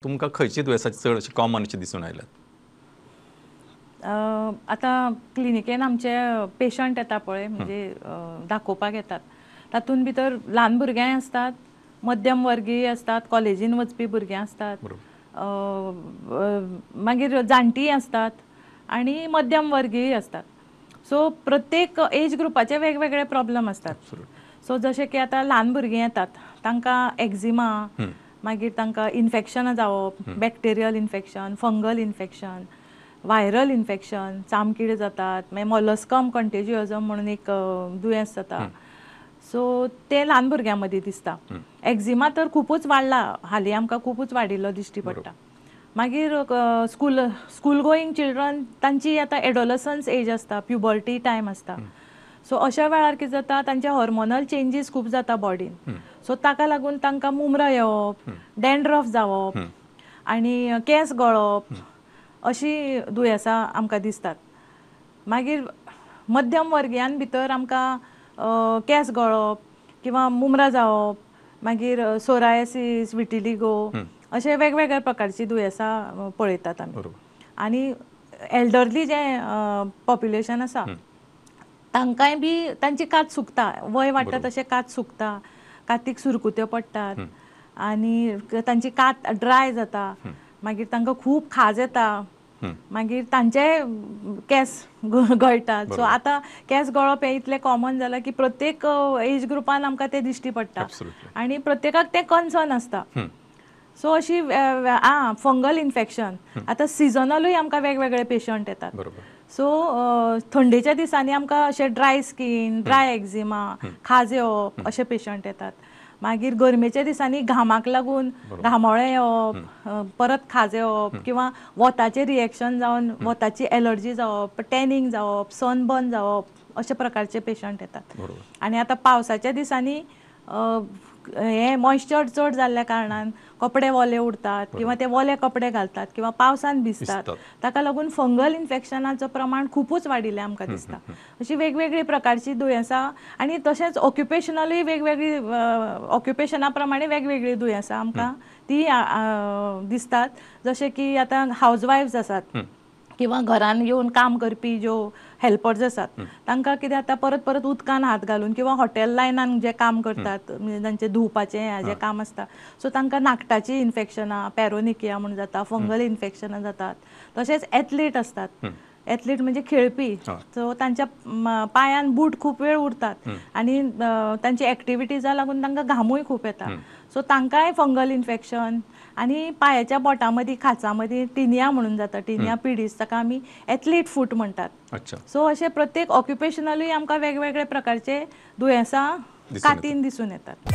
तुमकां खंयची दुयेंसां चड अशी कॉमन अशी दिसून आयल्यात? आतां क्लिनिकेन आमचे पेशंट येता पळय, म्हणजे दाखोवपाक येतात, तातूंत भितर ल्हान भुरग्यांय आसतात, मध्यम वर्गीय आसतात, कॉलेजीन वचपी भुरगीं आसतात, मागीर जाणटीय आसतात आनी मध्यम वर्गीय आसतात. सो प्रत्येक एज ग्रुपाचे वेगवेगळे प्रॉब्लम आसतात. सो जशें की आतां ल्हान भुरगीं येतात तांकां एक्झिमा, मागीर तांकां इन्फेक्शनां जावप, bacterial infection, fungal infection, viral infection, चामकीड जातात, मागीर मोलस्कम कंटेजियजम म्हणून एक दुयेंस जाता. सो तें ल्हान भुरग्यां मदीं दिसता. एक्झिमा तर खुबूच वाडला हालीं, आमकां खुबूच वाडिल्लो दिश्टी पडटा. मागीर स्कूल स्कूल गोईंग चिल्ड्रन तांची आतां एडोलसन्स एज आसता, प्युबर्टी टायम आसता. सो अशा वेळार कितें जाता, तांचे हॉर्मोनल चेंजीस खूब जाता बॉडीन. सो ताका लागून तांकां मुमरां येवप, डॅन्ड्रफ जावप आनी केंस गळप अशी दुयेंसां आमकां दिसतात. मागीर मध्यम वर्गियान भितर आमकां केंस गळप किंवा मुमरां जावप, मागीर सोरायसीस, विटिलिगो अशे वेगवेगळ्या प्रकारची दुयेंसां पळयतात आमी. आनी एल्डरली जें पॉप्युलेशन आसा तांकांय बी तांची कात सुकता, वय वाडटा तशें कात सुकता, कातीक सुरकुत्यो पडटात आनी तांची कात ड्राय जाता, मागीर तांकां खूब खाज येता, मागीर तांचे केंस गळटात. सो आतां केंस गळप हें इतलें कॉमन जालां की प्रत्येक एज ग्रुपान आमकां तें दिश्टी पडटा आनी प्रत्येकाक तें कन्सर्न आसता. सो अशी फंगल इन्फेक्शन आतां सिजनलूय आमकां वेगवेगळे पेशंट येतात. सो थंडेच्या दिसांनी आमकां अशें ड्राय स्कीन, ड्राय एक्झिमा, खाज येवप अशे पेशंट येतात. मागीर गरमेच्या दिसांनी घामाक लागून घामोळे येवप, परत खाज येवप किंवा वताचें रिएक्शन जावन वताची एलर्जी जावप, टॅनिंग जावप, सनबर्न जावप अशे प्रकारचे पेशंट येतात. आनी आतां पावसाच्या दिसांनी हे मॉइश्चर चड जाल्ल्या कारणान कपडे ओले उरतात किंवा ते ओले कपडे घालतात किंवा पावसान भिजतात, ताका लागून फंगल इन्फेक्शनाचो प्रमाण खुबूच वाडिल्लें आमकां दिसता. अशी वेगवेगळी प्रकारची दुयेंसां आनी तशेंच ऑक्युपेशनलूय वेगवेगळी ऑक्युपेशना प्रमाणे वेगवेगळी दुयेंसां आमकां ती दिसतात. जशें की आतां हावज वायफ्स आसात किंवा घरान येवन काम करपी ज्यो हेल्पर्स आसात तांकां कितें जाता, परत परत उदकान हात घालून किंवा हॉटेल लायनान जे काम करतात, म्हणजे तांचें धुवपाचें हाजें काम आसता, सो तांकां नाकटाचीं इन्फेक्शनां, पॅरोनिकिया म्हूण जाता, फंगल इन्फेक्शनां जातात. तशेंच एथलीट आसतात, एथलीट म्हणजे खेळपी, सो तांच्या पांयान बूट खूब वेळ उरतात आनी तांची एक्टिविटीजा लागून तांकां घामूय खूब येता, सो तांकांय फंगल इन्फेक्शन आनी पांयाच्या बोटां मदीं, खांचा मदीं टिनिया म्हणून जाता, टिनिया पिडीस, ताका आमी एथलीट फूट म्हणटात. सो अशे प्रत्येक ऑक्युपेशनलूय आमकां वेगवेगळे प्रकारचे दुयेंसां कातीन दिसून येतात.